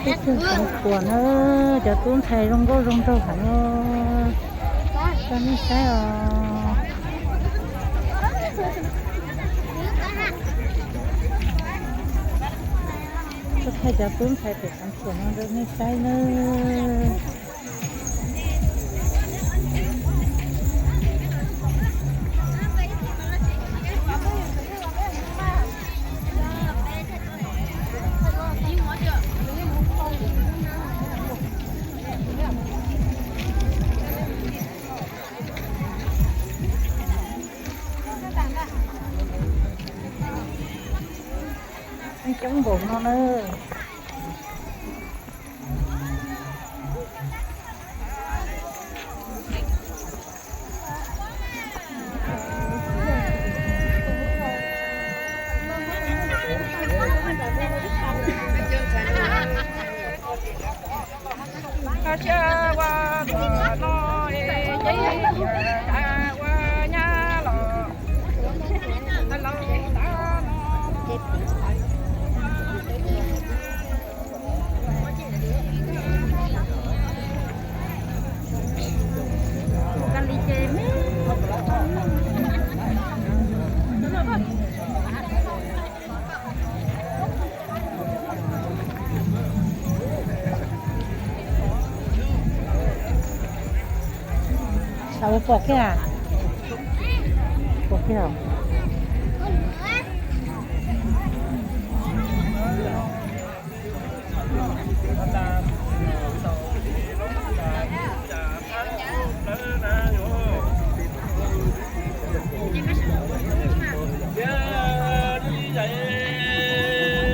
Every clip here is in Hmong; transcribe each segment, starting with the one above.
Tej tug tseem khuam na, cov tub ntxhais zoo nkauj zoo nraug heev os. Coj nej saib os. Tuaj thaij cov tub ntxhais pem qhov tsua no rau nej saib nawb. Coob npaum no na. Xav ua pom kiag, pom kiag.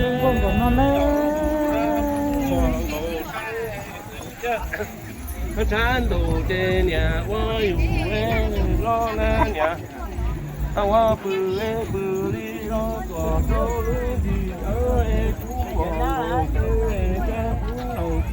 Zoo nkauj npaum no na. Tshab ntuj ces niam ua yus los na niam, ua pw pw li los tuaj rau lub ntsis es kuv ua ces kuv los.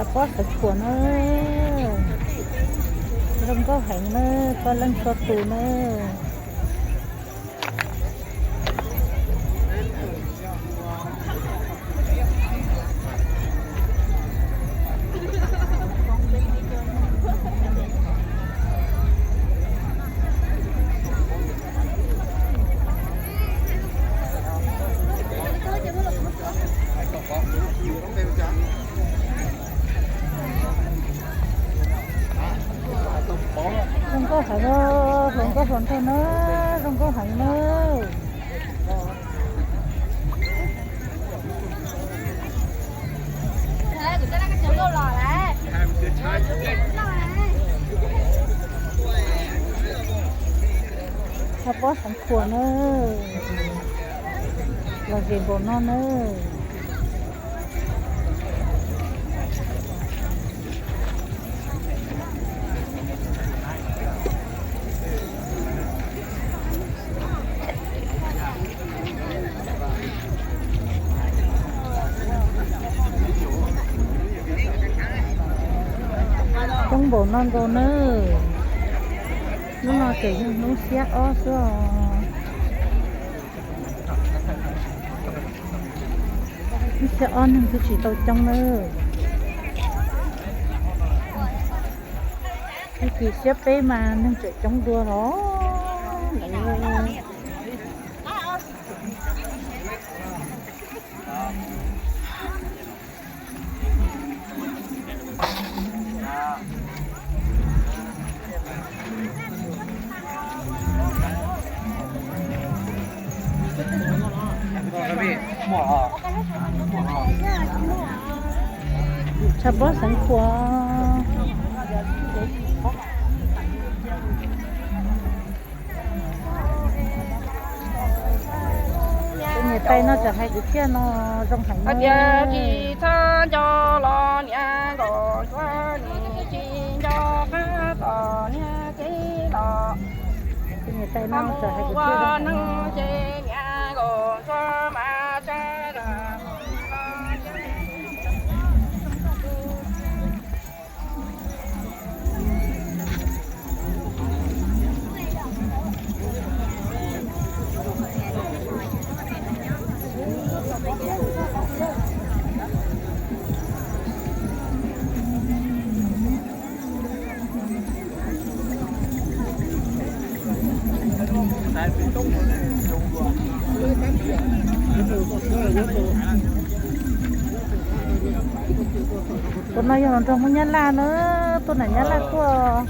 Cov pob xeev khuam na, zoo nkauj heev na, txhua leej txhua tus na. Zoo nkauj heev, hluas nkauj hluas nraug na, zoo nkauj heev na. Cov pob xeev khuam na, lom zem npaum no na. Coob npaum no nkaus nawb. Hnub no tseem yog hnub xiab ob xwb os. Hnub xiab ob neeg twb tsis tau coob nawb. Hnub xiab peb mas neeg tseem coob dua los. Tshav pob Xeev Khuam. Tus niam tais no txawm hais kwv txhiaj no zoo heev tias tsis txhob nco los niam nkaum ntsuab, nim tsis nco qab tom niag teb los. Tus niam tais no txawm hais kwv txhiaj zoo heev ces niam nkaum ntsuab mas tsa Tus no yog hluas nraug Hmoob Nyab Laj na, tuaj nam Nyab Laj tuaj.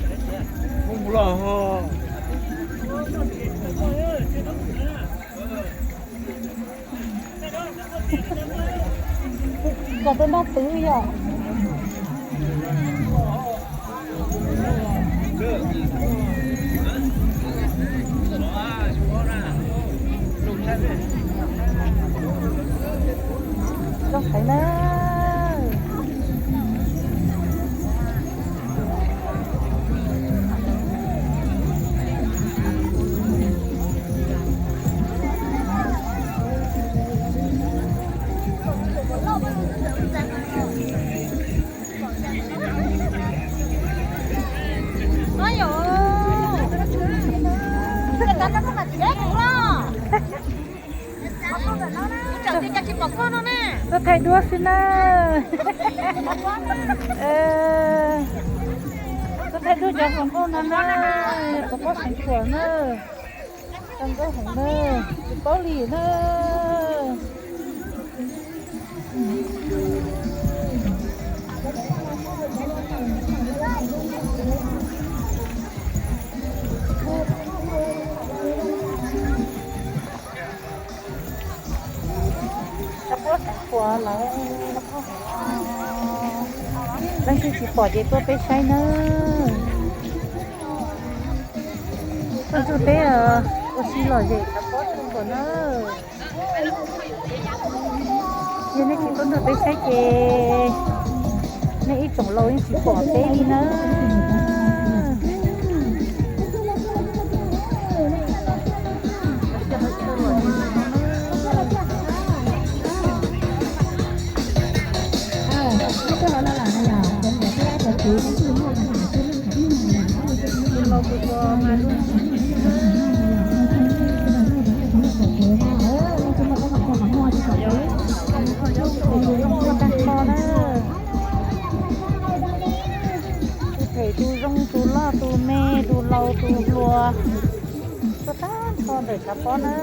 Kom tus nrog twv yom. Zoo heev na. Tuaj thaij duab xwb na. Tuaj thaij duab cov hluas nkauj no na, pov pob Xeev Khuam na. Zoo nkauj heev na, tsis paub li na. Tshav pob Xeev Khuam lawm, leej twg tsis pom ces tuaj peb saib nawb. Tuaj ntug teb ua si lom zem tshav pob Xeev Khuam nawb. Yog nej tsis tuaj ntug teb saib ces nej ib tsoom laus yeej tsis pom teb li nawb. Tag kho na. Tus phem tus zoo, tus loj tus me, tus laus tus hluas, tuaj tag nrho ntawm tshav pob na.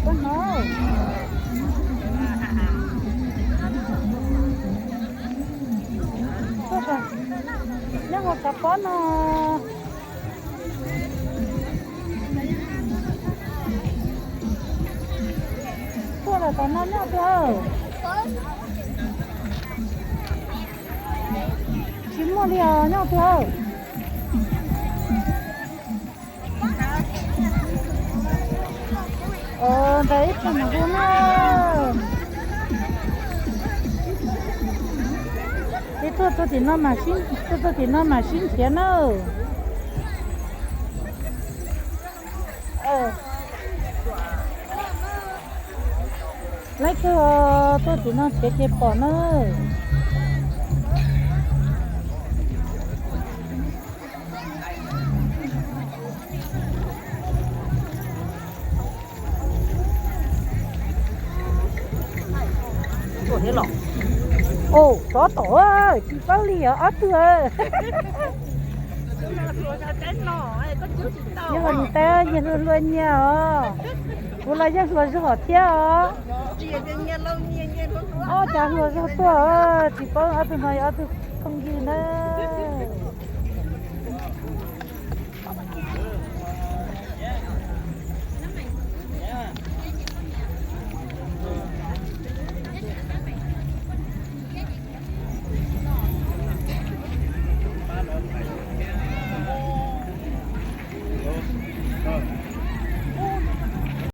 Koj hnov, nyob hauv tshav pob no. Tuaj lawm tom no nyob twg? Tsis muaj li os, nyob twg? Ntawd ib tug mas hu na. Ces tuaj txog tim no mas sib, tuaj txog tim no mas sib nrhiav na. Laib kawg, tuaj tim no nrhiav ces pom na. Ua, tsov tom, tsis paub li os ob tug. Yog nws tab nyias hlua hlua nyias os. Kuv los yeej hluas zog thiab os. Ob cov hluas zog tuaj, tsis paub ob tug no yog ob tug phooj ywg na.